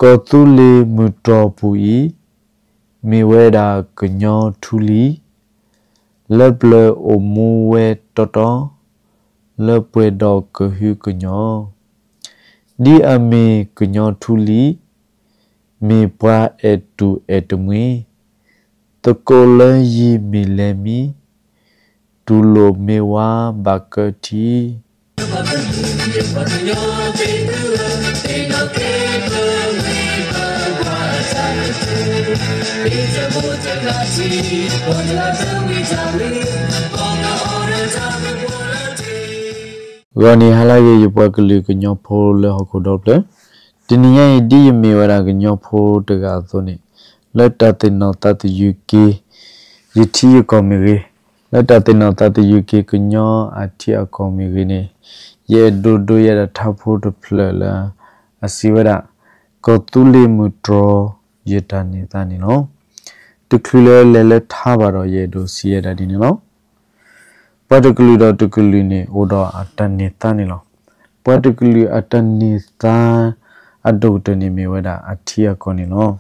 ကီၢ်သူလ့ၤမုၢ်တြီၢ်ပူၤအံၤ, မ့ၢ်ဝဲဒၣ်ကညီထူလံၤ, လၢပျၢၤအိၣ်မူဝဲတီတီ, လၢပှဲၤဒီးကဟုကညီၢ်, ဒ်အမ့ၢ်ကညီထူလံၤ, မ့ၢ်ပှၤအဲၣ်တူၢ်အဲၣ်တမှံၤ, သကိးလၢယံၤမ့ၢ်လဲၤမံၤ, တူၢ်လိာ်မ့ၢ်ဝါဘၣ်ကၢထံ ဂီၤနံၤဟါလၢအဂ့ၤ ယပှၤကလုာ်ကညီဖိလၢဟီၣ်ခိၣ်ဒီဖျၢၣ်, တနံၤညါအံၤ ဒ်ယမ့ၢ်ဝဲဒၣ်ကညီဖိတဂၤအသိးန့ၣ်, လၢတၢ်သ့ၣ်နီၣ်သးသယုၢ်က့ၤ ယထံယကီၢ်မ့ၢ်ဂ့ၤ, လၢတၢ်သ့ၣ်နီၣ်သးသယုၢ်က့ၤကညီအထံအကီၢ်မ့ၢ်ဂ့ၤန့ၣ်, ယအဲၣ်ဒိးဒိယဲဒၣ်ထါဖိတဖျၢၣ်လၢ အစံးဝဲဒၣ်, ကီၢ်သူလ့ၤမုၢ်တြီၢ်ယတၢ်န့ၢ်သါန့ၣ်လီၤ. တချုးလၢလဲၤလၢထါဘၣ်ဒီး ယအဲၣ်ဒိးစံးဝဲဒၣ်ဒ်န့ၣ်လီၤ. ပှၤတကလုာ်ဒီးတကလုာ်န့ၣ် အိၣ်ဒီးအတၢ်န့ၢ်သါန့ၣ်လီၤ. ပှၤတကလုာ်အတၢ်န့ၢ်သါအဒိၣ်ကတၢၢ်န့ၣ် မ့ၢ်ဝဲဒၣ်အထံအကီၢ်န့ၣ်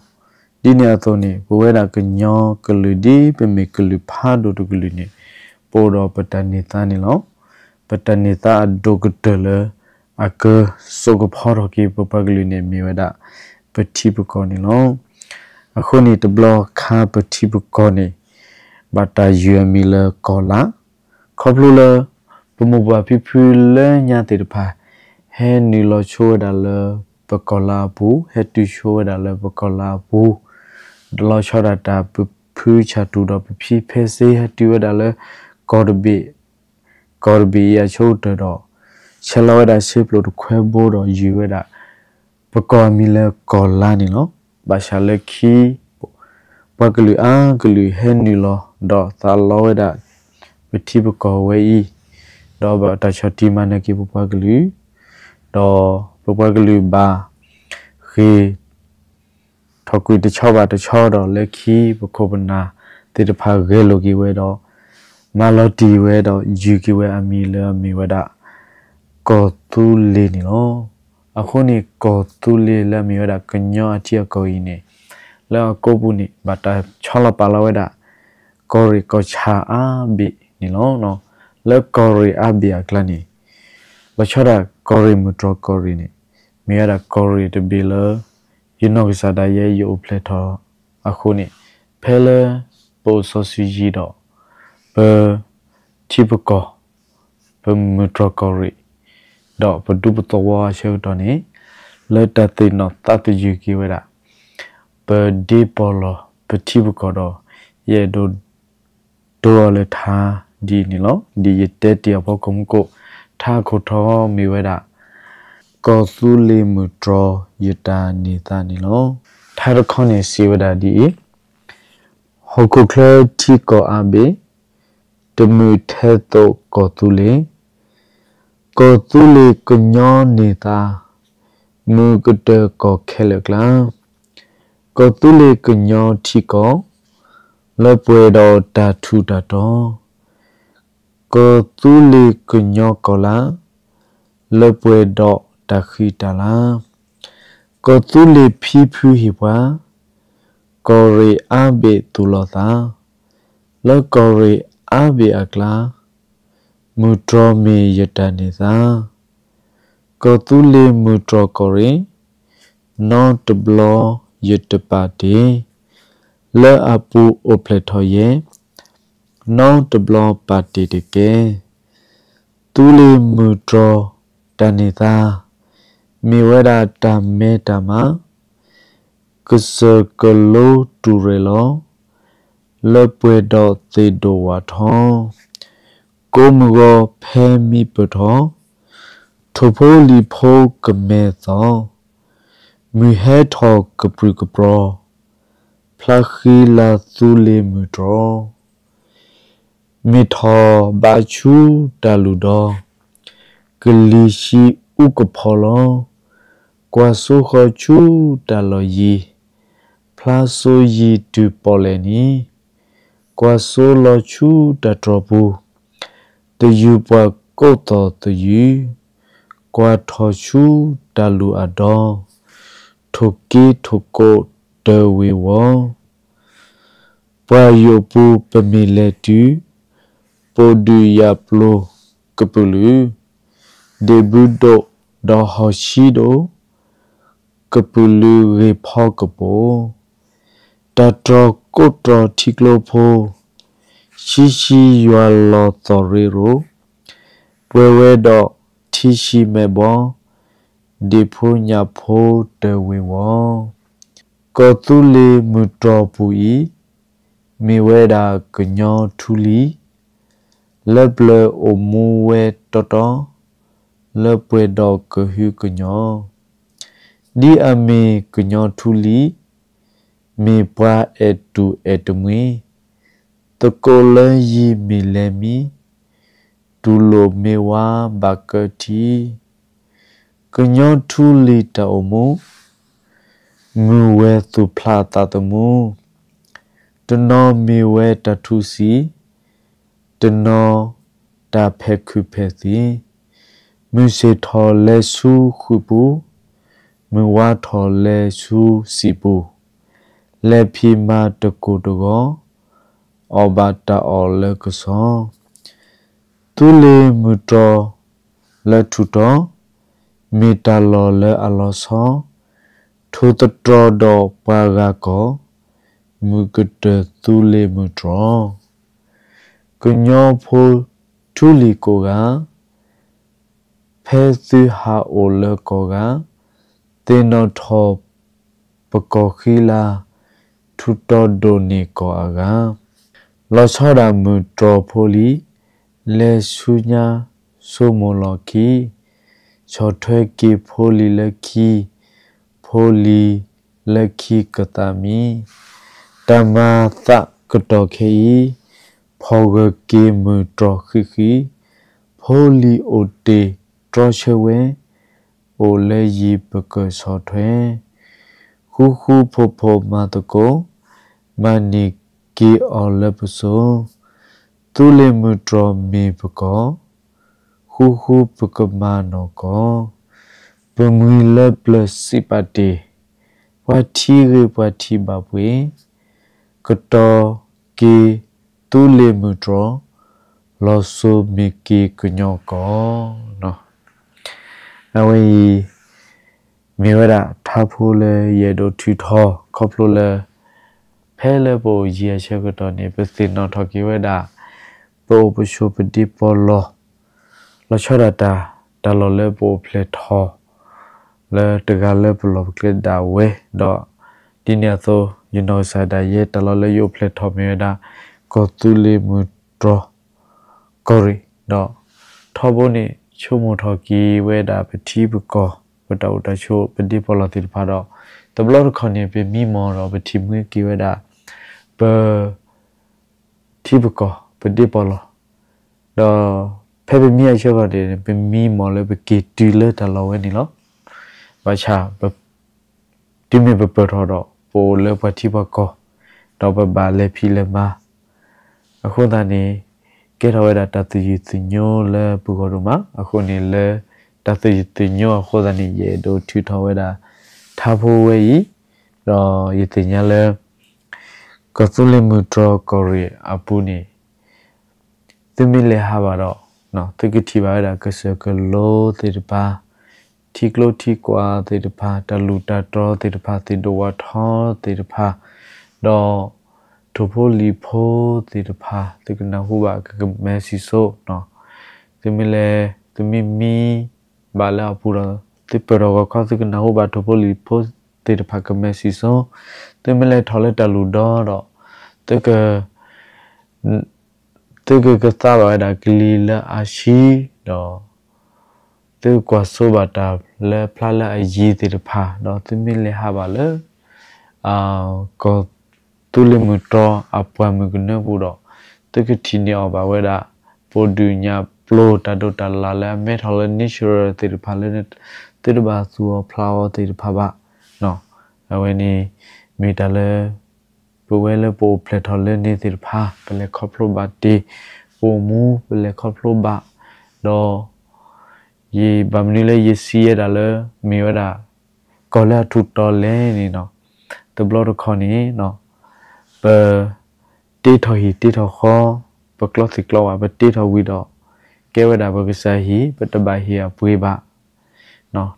လီၤ. ဒ်န့ၣ်အသိးန့ၣ် ပဝဲဒၣ်ကညီကလုာ် ဒ်ပမ့ၢ်ကလုာ်ဖးဒိၣ်တကလုာ်န့ၣ်, ပအိၣ်ဒီးပတၢ်န့ၢ်သါန့ၣ်လီၤ. ပတၢ်န့ၢ်သါအဒိၣ်ကတၢၢ်လၢ အကစိာ်ကဖီထီၣ်က့ၤပပှၤကလုာ်န့ၣ် မ့ၢ်ဝဲဒၣ် ပထံပကီၢ်န့ၣ်လီၤ. အဃိန့ၣ် တဘျီခါပထံပကီၢ်န့ၣ် ဘၣ်တၢ်ယုၢ်အမံၤလၢကီၢ်လါ, ခီဖျိလၢ ပမိၢ်ပၢ်ဖံဖုလၢညါသ့ၣ်တဖၣ် ဟဲနုာ်လီၤဆိဝဲဒၣ်လၢပကီၢ်လါအပူၤ, ဟဲတုၤဆိဝဲဒၣ်လၢပကီၢ်လါအပူၤ, ဒီးလီၤဆီဒၣ်တၢ်ပဖုဆၣ်တူၢ်ဒီးပဖံဖဲစ့ ဟဲတုၤဝဲဒၣ်လၢကီၢ်တဘ့ၣ်, ကီၢ်တဘ့ၣ်အံၤအဆိကတၢၢ်ဒီး ဆဲးလီၤဝဲဒၣ်ဆ့ပျိၣ်တခွဲဘိဒီးယုၢ်ဝဲဒၣ် ပကီၢ်အမံၤလၢကီၢ်လါန့ၣ်လီၤ. ဘၣ်ဆၣ်လၢခံ ပှၤကလုာ်အါကလုာ်ဟဲနုာ်လီၤ ဒီးသးလီဝဲဒၣ် ပထံပကီၢ်ဝဲအံၤ, ဒီးဘၣ်တၢ်ဆီၣ်တံၢ်မၤနၢၤက့ၤပပှၤကလုာ်, ဒီးပပှၤကလုာ်ဘၣ်ဂ့ၤ ထီၣ်ကွံာ်တဆီဘၣ်တဆီဒီး လၢခံပခိၣ်ပနၢ်သ့ၣ်တဖၣ်ဂဲၤလိာ်က့ၤဝဲဒီး မၤလီၤတံၢ်ဝဲဒီးယုၢ်က့ၤဝဲအမံၤလၢအမ့ၢ်ဝဲဒၣ် ကီၢ်သူလ့ၤန့ၣ်လီၤ. အဃိန့ၣ် ကီၢ်သူလ့ၤလၢအမ့ၢ်ဝဲဒၣ်ကညီအထံအကီၢ်အံၤန့ၣ် လၢအကိးပူၤန့ၣ် ဘၣ်တၢ်ဆီလီၤပာ်လီၤဝဲဒၣ် ကီၢ်ရ့ၣ်ကီၢ်ဆၣ်အါဘ့ၣ်န့ၣ်လီၤ. လၢကီၢ်ရ့ၣ်အါဘ့ၣ်အကျါန့ၣ် လီၤဆီဒၣ်ကီၢ်ရ့ၣ်မုၢ်တြီၢ်ကီၢ်ရ့ၣ်န့ၣ် မ့ၢ်ဝဲဒၣ်ကီၢ်ရ့ၣ်တဘ့ၣ်လၢ ယနီၢ်ကစၢ်ဒၣ်ယဲယအိၣ်ဖျဲၣ်ထီၣ်အဃိန့ၣ် ဖဲလၢပအိၣ်စီၤစုၤယံၤဒီး ပထံပကီၢ် ပမုၢ်တြီၢ်ကီၢ်ရ့ၣ် ဒီးပဒူပသဝီအဆၢကတီၢ်န့ၣ် လၢတၢ်သ့ၣ်နီၣ်သးသယုၢ်က့ၤဝဲဒၣ် ပဒ့ပီၢ်လီၤပထံပကီၢ်ဒီး ယအဲၣ်ဒိးဒိအီၤလၢထါဒ်အံၤန့ၣ်လီၤ. ဒ်ယတဲတ့ၢ်အီၤဖီခိၣ်မူခိၣ် ထါခိၣ်ထီမ့ၢ်ဝဲဒၣ် ကီၢ်သူလ့ၤမုၢ်တြီၢ်ယတၢ်န့ၢ်သါန့ၣ်လီၤ. ထါတခီန့ၣ်စံးဝဲဒၣ်ဒ်အံၤ, ဟီၣ်ခိၣ်ချၢထံကီၢ်အါဘ့ၣ်, တမုာ်ထဲသိးကီၢ်သူလ့ၤ, ကီၢ်သူလ့ၤကညီန့ၢ်သါ, မုာ်ကတၢၢ်ကီၢ်ခဲလၢာ်အကျါ, ကီၢ်သူလ့ၤကညီထံကီၢ်, လၢပှဲၤဒီးတၢ်ထူးတၢ်တီၤ, ကီၢ်သူလ့ၤကညီကီၢ်လါ, လၢပှဲၤဒီးတၢ်ဃံတၢ်လၤ, ကီၢ်သူလ့ၤဖံဖုဟ့ၣ်ပှၤ, ကီၢ်ရ့ၣ်အါဘ့ၣ်သူၣ်လီၤသး, လၢကီၢ်ရ့ၣ်အါဘ့ၣ်အကျါ, မုၢ်တြီၢ်မ့ၢ်ယတၢ်န့ၢ်သါ, ကီၢ်သူလ့ၤမုၢ်တြီၢ်ကီၢ်ရ့ၣ်, နီတဘျီယတပာ်တ့ၢ်, လၢအပူၤအိၣ်ဖျဲၣ်ထီၣ်ယဲ, နီတဘျီပာ်တ့ၢ်တကဲ, သူလ့ၤမုၢ်တြီၢ်တၢ်န့ၢ်သါ, မ့ၢ်ဝဲဒၣ်တၢ်မဲတၢ်မး, ကစၢၢ်ကလိတူၢ်ရဲၣ်လီၤ, လၢပှဲၤဒီးသ့ၣ်ဒိၣ်ဝၣ်ထီ, ကိးမုၢ်ဂီၤဖဲမံပၢၢ်ထီၣ်, ထိၣ်ဖိလံၤဖိကမဲသီ, မုၢ်ဟဲထီၣ်ကပြုၢ်ကပြီၤ, ဖျါဃံလၤသူလ့ၤမုၢ်တြီၢ် မ့ၢ်ထီၣ်ဘးဆူတၢ်လူၢ်ဒီ, ကလံၤဆံးအူကဖီလီၤ. ကွၢ်စိဃီၤဆူတၢ်လီၢ်ယံၤ, ဖျါစိယံၤတုၤပီၣ်လဲၣ်နံၤ, ကွၢ်စိလီၤဆူတၢ်တြီၢ်ပူၤ, သယုၢ်ပှၤကိးသီၣ်သယုၢ်, ကွၢ်ထီၣ်ဆူတၢ်လူၢ်အဒီ ထိၣ်က့ထိၣ်ကိးတၢ်ဝ့ၤဝီၤ, ပှၤယိာ်ပူၤပမ့ၢ်လဲၤတုၤ, ပိာ်ဒုၣ်ယၣ်ပျိၤကပုာ်လုာ်, ဒ့ၣ်ဘုဒိၣ်ဒီးဟီၣ်ဆံးဒိၣ်, ကပုာ်လုာ်ဂ့ၤဖီကပိာ်, တၢ်တြီၢ်ကိးတြီၢ်ထံကျိဖိ, ဆံးဆံးယွၤလီၤသီၣ်ရ့ရိၣ်, ပှဲၤဝဲဒီးထံဆံးမဲးဘီ, ဒ့ၣ်ဖိညၣ်ဖိတၢ်ဝ့ၤဝီၤ. ကီၢ်သူလ့ၤမုၢ်တြီၢ်ပူၤအံၤ, မ့ၢ်ဝဲဒၣ်ကညီထူလံၤ, လၢပျၢၤအိၣ်မူဝဲတီတီ, လၢပှဲၤဒီးကဟုကညီၤ, ဒ်အမ့ၢ်ကညီထူလံၤ, မ့ၢ်ပှၤအဲၣ်တူၢ်အဲၣ်တမှံၤ, သကိးလၢယံၤမ့ၢ်လဲၤမံ, တူၢ်လိာ်မ့ၢ်ဝါဘၣ်ကၢထံ, ကညီထူလံၤတၢ်အိၣ်မူ, မုၢ်ဝဲၤသူၣ်ဖျးသးသမူ, တနီၤမ့ၢ်ဝဲတၢ်ထူစံ, တနီၤတၢ်ဖဲးခုးဖဲးသံ, မုၢ်ဆ့ၣ်ထီၣ်လဲၤဆူဃုာ်ပူၤ, မုၢ်ဝါထီၣ်လဲၤဆူစံာ်ပူၤ, လဲၤဖံးမၤတကိၢ်တဂီၤ, အီၣ်ဘၣ်တၢ်အီၣ်လၢကစီၤ, သူလ့ၤမုၢ်တြီၢ်လၢထူၣ်တီၤ, မ့ၢ်တၢ်လီၢ်လၢအလီၤဆီ, ထိၣ်သတြီၤဒီးပှၤဂၤကီၢ်, မုၢ်ကတၢၢ်သူလ့ၤမုၢ်တြီၢ်, ကညီဖိထူလံၤကိးဂၤ, ဖဲသုဟးအိၣ်လၢကီၢ်ဂၤ, သ့ၣ်နီၣ်ထီၣ်ပကီၢ်ဃံလၤ, ထူၣ်တီၤဒိၣ်န့ၢ်ကီၢ်အဂၤ, လီၤဆီဒၣ်မုၢ်တြီၢ်ဖိလံၤ, လဲၤဆူညါဆိကမိၣ်လီၢ်ခံ, ဆီၣ်ထွဲက့ၤဖိလံၤလၢခံ, ဖိလံၤလၢခံကသးမံ, တၢ်မၤသးကတီၢ်ခဲအံၤ, ဖီၣ်ဂၢၢ်က့ၤမုၢ်တြီၢ်ဃံးဃံး, ဖိလံၤအိၣ်တ့ၢ်တြီဆၢဝဲ, အိၣ်လၢယံၤပကဆီၣ်ထွဲ, ဃူဃူဖိးဖိးမၤသကိး, မၤန့ၢ်က့ၤအီၤလၢပစိၤ, သူလ့ၤမုၢ်တြီၢ်မ့ၢ်ပကီၢ်, ဃူဃူပကမၤနီၢ်ကီၢ်, ပမှံၤလၢပျၢၤစံးပာ်တ့ၢ်, ပှၤထံဂ့ၤပှၤထံဘၣ်ပှ့ၤ, ကတီၤက့ၤသူလ့ၤမုၢ်တြီၢ်, လီၤစိၤမ့ၢ်က့ၤကညီကီၢ်. အဝဲအံၤ မ့ၢ်ဝဲဒၣ်ထါဖိလၢယအဲၣ်ဒိးထုးထီၣ်ခီဖျိလၢ ဖဲလၢပအိၣ်ယံၤအဆၢကတီၢ်န့ၣ် ပသ့ၣ်နီၣ်ထီၣ်က့ၤဝဲဒၣ် ပအိၣ်ပဆိးပဒ့ပီၢ်လီၢ် လီၤဆီဒၣ်တၢ် တၢ်လီၢ်လၢပအိၣ်ဖျဲၣ်ထီၣ် လၢတဂၤလၢပလီၢ်ပကျဲဒၣ်ဝဲ, ဒီးဒ်န့ၣ်အသိး ယနီၢ်ကစၢ်ဒၣ်ယဲ တၢ်လီၢ်လၢယအိၣ်ဖျဲၣ်ထီၣ်မ့ၢ်ဝဲဒၣ် ကီၢ်သူလ့ၤမုၢ်တြီၢ် ကီၢ်ရ့ၣ်, ဒီးထီဘိန့ၣ် ဆိကမိၣ်ထီၣ်က့ၤဝဲဒၣ်ပထံပကီၢ် ပတၢ်အိၣ်တၢ်ဆိး ပဒ့ပီၢ်လီၢ်သ့ၣ်တဖၣ်ဒီး တဘျီတခီၣ်န့ၣ် ပမံမီၢ်ဒီးပထံၣ်မှံက့ၤဝဲဒၣ် ပ ထံပကီၢ် ပဒ့ပီၢ်လီၢ်, ဒီးဖဲပမံအဆၢကတီၢ်န့ၣ် ပမံမီၢ်လၢပက့ၤတုၤလၢတၢ်လီၢ်ဝဲန့ၣ်လီၤ. ဘၣ်ဆၣ် တုၤမ့ၢ်ပပၢၢ်ထီၣ်ဒီး ပအိၣ်လၢပှၤထံပှၤကီၢ်, ဒီးပဘၣ်လဲၤဖံးလဲၤမၤ, အဃိသတးန့ၣ် ကဲထီၣ်ဝဲဒၣ်တၢ်သူၣ်ယုၢ်သညိလၢပဂီၢ်ဒိၣ်မး, အဃိန့ၣ်လၢတၢ်သူၣ်ယုၢ်သညိအဃိသတးန့ၣ် ယအဲၣ်ဒိးထုးထီၣ်ဝဲဒၣ် ထါဖိဝဲအံၤ, ဒီးယသ့ၣ်ညါလၢ ကီၢ်သူလ့ၤမုၢ်တြီၢ်ကီၢ်ရ့ၣ်အပူၤန့ၣ် သုမ့ၢ်လဲၤဟးဘၣ်ဒီး သုကထံၣ်ဘၣ်ဝဲဒၣ်ကစၢၢ်ကလိသ့ၣ်တဖၣ်, ထံကျိထံကွာ်သ့ၣ်တဖၣ်, တၢ်လူၢ်တၢ်တြီသ့ၣ်တဖၣ်, သ့ၣ်ဒိၣ်ဝးထီသ့ၣ်တဖၣ်, ဒီးထိၣ်ဖိလံၤဖိသ့ၣ်တဖၣ် သုကနၢ်ဟူဘၣ်ကကမဲစံၣ်စိ, သုမ့ၢ်လဲၤ သုမ့ၢ်မံဘၣ်လၢအပူၤဒီး သုပၢၢ်ထီၣ်ဂီၤခီ သုကနၢ်ဟူဘၣ်ထိၣ်ဖိလံၤဖိသ့ၣ်တဖၣ်ကမဲစံၣ်စိ, သုမ့ၢ်လဲၤထီၣ်လၢတၢ်လူၢ်ဒီဒီး သုက သုကကသါဘၣ်ဝဲဒၣ်ကလံၤလၢအဆံး, ဒီး သုကကွၢ်စိဘၣ်တၢ်လၢဖျါလၢအယံၤသ့ၣ်တဖၣ်, ဒီးသုမ့ၢ်လဲၤဟးဘၣ်လၢ ကီၢ်သူလ့ၤမုၢ်တြီၢ်အပှၢ်မုၢ်ကနၢပူၤဒီး သုကထံၣ်န့ၢ်အီၤဘၣ်ဝဲဒၣ် ပှၤဒုးညၣ်ပျိတၢ်ဒိးတၢ်လၣ်လၢအမဲထီၣ်လၢ natural သ့ၣ်တဖၣ်လၢ သုတဘၣ်သူၣ်အီၤဖျးအီၤသ့ၣ်တဖၣ်ဘၣ်. အဝဲန့ၣ် မ့ၢ်တၢ်လၢ ပဝဲလၢပအိၣ်ဖျဲၣ်ထီၣ်လၢန့ၣ်သ့ၣ်တဖၣ် ပလဲၤခီဖျိဘၣ်တ့ၢ်, ပအိၣ်မူပလဲၤခီဖျိဘၣ်, ဒီး ယဘၣ်မနုၤလၢယစံးယဲဒၣ်လၢ မ့ၢ်ဝဲဒၣ် ကီၢ်လၢအထူးတီၤလဲၣ်န့ၣ်နီၤ, တဘျီတခီၣ်န့ၣ်နီၤ, ပ တ့ထီၣ်ဟံၣ်တ့ထီၣ်ဃီ, ပကျီသ့ၣ်ကျီဝၣ် ပတ့ထီၣ်ဝံၤဒီး ကဲဝဲဒၣ်ပကစၢ်ဟံၣ် ပတဘၣ်ဟ့ၣ်အပှ့ၤဘၣ်.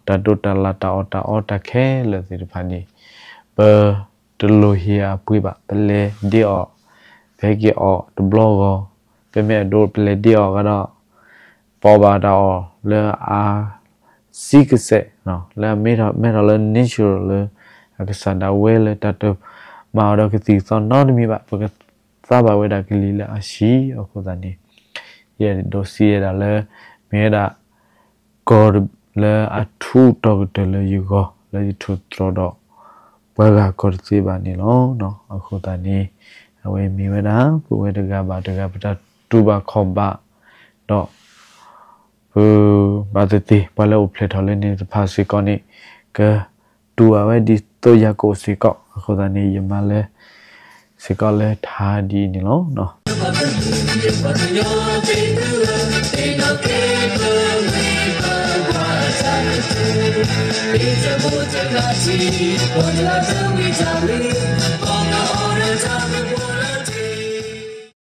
တၢ်ဒိးတၢ်လၢ် တၢ်အီၣ်တၢ်အီတၢ်ခဲလၢာ်သ့ၣ်တဖၣ်န့ၣ် ပတလိၣ်ဟ့ၣ်အပှ့ၤဘၣ်. ပလဲၤဒ့အီၣ် ဖဲက့ၤအီၣ်တဘျီဂီၢ်, ပမ့ၢ်အဒိ ပလဲၤဒ့အီၣ်ကဒီး ပအီၣ်ဘၣ်တၢ်အီၣ်လၢအ စံကစဲး လၢအမ့ၢ်ထီၣ်မ့ၢ်ထီၣ်လၢ natural လၢ အကစၢ်ဒၣ်ဝဲလၢတၢ်တမၤအီၤဒီးကသံၣ်ကသီနီတမံၤဘၣ်, ပကသါဘၣ်ဝဲဒၣ်ကလံၤလၢအဆံးအဃိသတးန့ၣ်, ယအဲၣ်ဒိးစံးဝဲဒၣ်လၢ မ့ၢ်ဝဲဒၣ် ကီၢ်လၢအထူးတီၤကတၢၢ်လၢယဂီၢ် လၢယထူးတီၤဒီး ပှၤဂၤကီၢ်တသ့ဘၣ်န့ၣ်လီၤ. အဃိသတးန့ၣ် အဝဲမ့ၢ်ဝဲဒၣ် ပဝဲတဂၤဘၣ်တဂၤ ပတၢ်တူၢ်ဘၣ်ခီၣ်ဘၣ် ဒီး ပဘၣ်သ့ၣ်သ့ၣ် ပှၤလၢအိၣ်ဖျဲၣ်ထီၣ်လၢန့ၣ်တဖၣ်စ့ၢ်ကီးန့ၣ် ကတူၢ်ဘၣ်ဝဲဒ်သိးယၤကိာ်စ့ၢ်ကီး. အဃိသတးန့ၣ် ယမၤလၢ စ့ၢ်ကီးလၢထါဒ်အံၤန့ၣ်လီၤ.